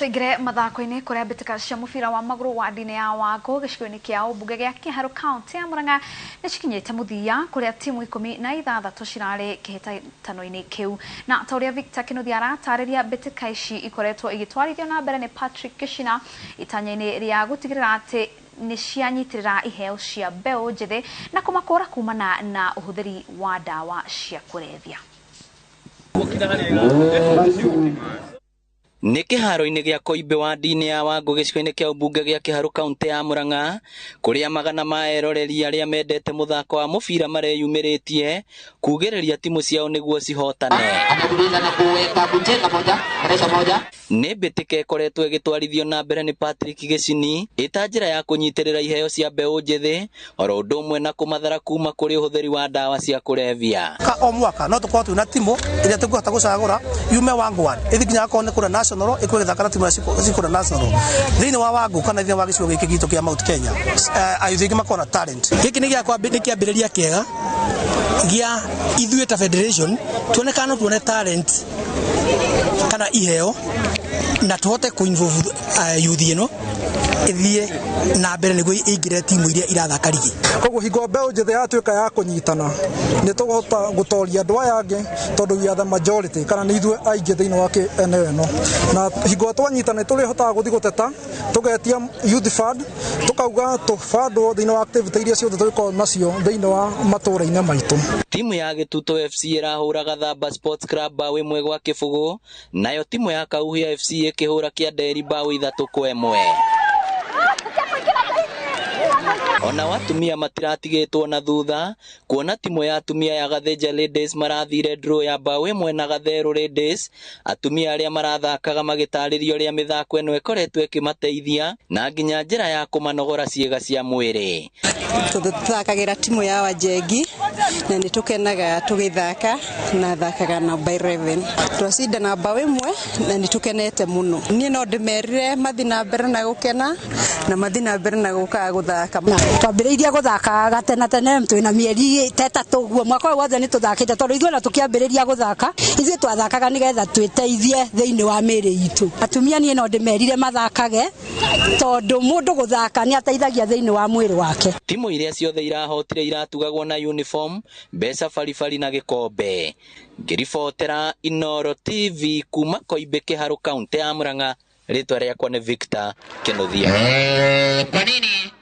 Tũingĩre mathako-inĩ kũrĩa mbĩtĩka cia mũbira wa magũrũ ward-inĩ ya Wangũ gĩcigo-inĩ kĩa ũmbunge gĩa Kĩharũ kaunti ya Murang'a nĩ cikinyĩte mũthia kũrĩa timu 16 cirarĩ kĩhĩtahĩtano-inĩ kĩu. Na ta ũrĩa Victor Kĩnuthia aratarĩria, mbĩtĩka ici ikoretwo igĩtwarithio na mbere nĩ Patrick Gĩcina itanya-inĩ rĩa gũtigĩrĩra atĩ nĩ cianyitĩrĩra iheo cia mbeũ njĩthĩ na kũmakũra kumana na ũhũthĩri wa ndawa cia kũrebia. Nĩ kĩharo-inĩ gĩa Koimbe ward-inĩ ya Wangũ gĩcigo-inĩ kĩa ũmbunge gĩa Kĩharũ kaunti ya Murang'a kũrĩa magana ma eroreri arĩa mendete mũthako wa mũbira mareyumĩrĩtie kugĩrĩria timu ciao nĩguo cihotane. Nĩ mbĩtĩka ĩkoretwo ĩgĩtwarithio na mbere nĩ Patrick Gĩcini ĩta njĩra ya kũnyitĩrĩra iheo cia mbeũ njĩthĩ oro ũndũ ũmwe na kũmathara kuma kũrĩ ũhũthĩri wa ndawa cia kũrebia. O mwaka no tũkorwo twĩna timu ĩrĩa tũngĩhota gũcagũra yume Wangũ ward ĩthiĩ nginya akorwo nĩ kũrĩa national ĩkorwo ĩgĩthaka na timu iria cikũrĩa national thĩinĩ wa Wangũ kana thĩinĩ wa gĩcigo gĩkĩ gitũ kĩa Mount Kenya. Ayuthi aingĩ makorwo na talent. Gĩkĩ nĩ kĩambĩrĩria kĩega gĩa ithuĩ ta federation tuone kana no tuone talent kana iheo na tũhote kũ involve youth ĩno ĩthiĩ na mbere nĩguo ĩingĩre timu iria irathaka rigi. Koguo hingo mbeũ njĩthĩ yatuĩka ya kũnyitana nĩ tũkũhota gũtoria andũ aya angĩ tondũ we are the majority kana nĩ ithuĩ aingĩ thĩinĩ wa eneo ĩno, na hingo twanyitana nĩ tũrĩhotaga gũthiĩ gũteta tũgetia youth fund tũkauga tũbandwo thĩinĩ wa activity iria ciothe tũgĩkorwo nacio thĩinĩ wa matũũra-inĩ maitũ. Timu ya Gĩtuto FC ĩrahũra Gathamba Sports Club bao 1-0, nayo timu ya Kauhia FC ĩkĩhũra Kĩanderi bao 3-1. Ona atumia matiratigĩtwo na thutha kuona timu ya atumia ya Gathĩnja Ladies marathire draw ya bao 1 na Gatheru Ladies. Atumia arĩa marathakaga magĩtarĩrio ũrĩa mĩthako ĩno ĩkoretwo ĩkĩmateithia na nginya njĩra ya kũmanogora ciĩga cia mwĩrĩ. Tũthakagĩra timu ya Wanjengi na nĩ tũkenaga tũgĩthaka na thakaga namba 11. Twacinda na bao 1 na nĩ tũkenete mũno. Niĩ no ndĩmerire mathiĩ na mbere na gũkena na mathiĩ na mbere na gũkaga gũthaka. Twambĩrĩirie gũthaka tene tene twĩna mĩeri ta ĩtatũ ũguo, mwaka ũyũ wothe nĩ tũthakĩte tondũ ithuĩ ona tũkĩambĩrĩria gũthaka ithuĩ twathakaga nĩgetha twĩteithie thĩinĩ wa mĩĩrĩ itũ. Atumia niĩ no ndĩmerire mathakage tondũ mũndũ gũthaka nĩ ateithagia thĩinĩ wa mwĩrĩ wake. Timu iria ciothe irahotire iratugagwo na uniform, mbeca baribari na gĩkombe. Ngĩribotera Inooro TV kuma Koimbe Kĩharũ kaunti ya Murang'a, rĩtwa rĩakwa nĩ Victor Kĩnuthia. Kwa nini?